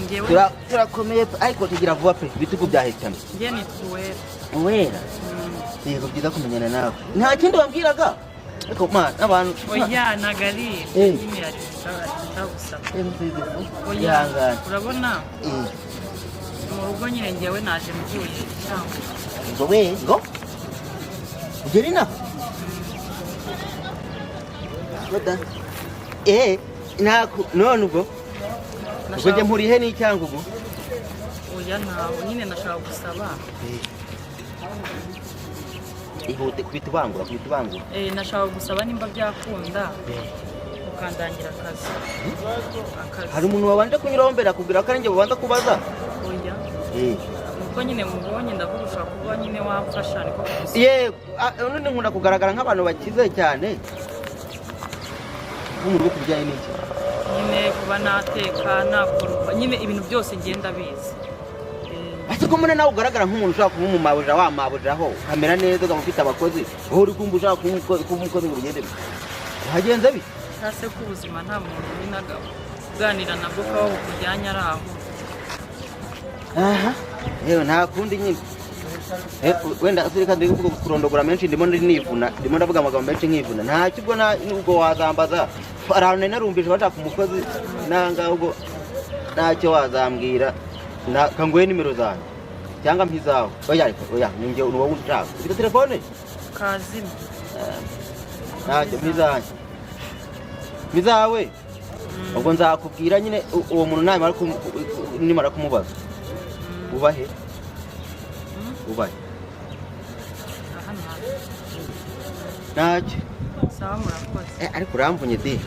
Njyewe Turakomeye pe, ariko tugira vuba pe, ibitugu byahetana. Njye nitwa Uwera. Uwera? Yego, byiza kumenyana nawe. Nta kindi wambwiraga? Ariko man, abantu Oya, ntabwo ari nyine, hari icyo gusaba. Oya. Ihangane. Urabona mu rugo nyine njyewe naje mvuye cyangwa Ngo we ngo ugere inaha Boda. Ntaku none ubwo njye mpurihe n'icyangugu? Oya, ntawe nyine nashaka gusaba. Ihute, kubita ubangura, kubita ubangura. Nashaka gusaba nimba byakunda ukandangira akazi. Hari umuntu wabanje kunyuraho mbere akubwira ko ari njye babanza kubaza? Oya. Nuko nyine mubonye ndavuga ushobora kuba nyine wamfasha, niko kugusaba. Yego, none nkunda kugaragara nk'abantu bakize cyane nko mu rugo ku bijyanye n'iki? Nyine kuba nateka, nakoropa, nyine ibintu byose ngenda bizi. Ese ko mbona nawe ugaragara nk'umuntu ushobora kuba umumabuja, wamabujaho ukamera neza, ukaba ufite abakozi, wowe uri kumva ushaka kuba umukozi ngo bigende bite? Hagenze bite? Cyase ko ubuzima nta muntu nyine uganira nabwo kaba bukujyanye ari aho. Aha, yewe, nta kundi nyine. Wenda reka ndi kuvuga kurondogora menshi, ndimo nivuna, ndimo ndavuga amagambo menshi nkivuna. Ntacyo, ubwo nubwo wazambaza, hari ahantu nari narumvise bashaka umukozi nanga, ubwo ntacyo wazambwira. Kanguhe nimero zanjye cyangwa mpizawe? Oya, ariko oya, ni njye, ni wowe ushaka. Ufite telefone? Kazima. Ntacyo, mpizanjye, mpizawe. Ubwo nzakubwira nyine uwo muntu nimara kumubaza. Ubahe, ubahe? Hano hafi. Ntacyo. Sawa, murakoze. Ariko uramvunye di.